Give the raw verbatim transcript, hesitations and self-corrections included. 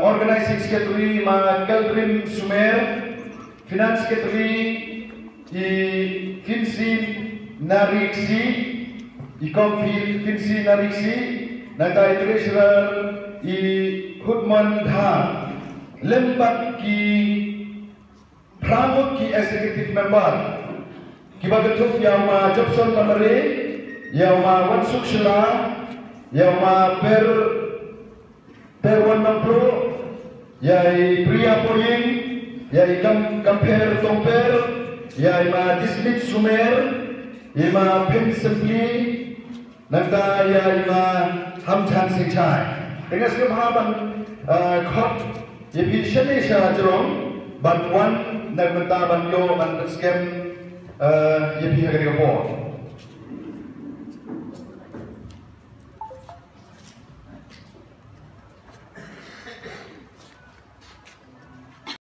Organizing Secretary ma Kelrim Sumer, Finance Secretary i Finsin Nariksi, i Kom Fin- Finsin Nariksi, nangta i Treasurer i Hutman Dhar, lem bad ki phra ngut ki Executive Member, kiba kynthup ïa u ma Jobson Lamare, ïa u ma Wansuk Shylla, ïa u ma Per Per Wan Nongpluh, ïa i Priya Poying, ïa i Kam Kamper Tongper, ïa i ma Dismit Sumer, i ma Phin Simply, nangta ïa i ma Hamthan Singchai. Te nga sngewbha ban, eh, khot ïa phi shane sha jrong ban wan na ka bynta ban ïoh ban pynskhem, eh, ïa phi ha kane ka por.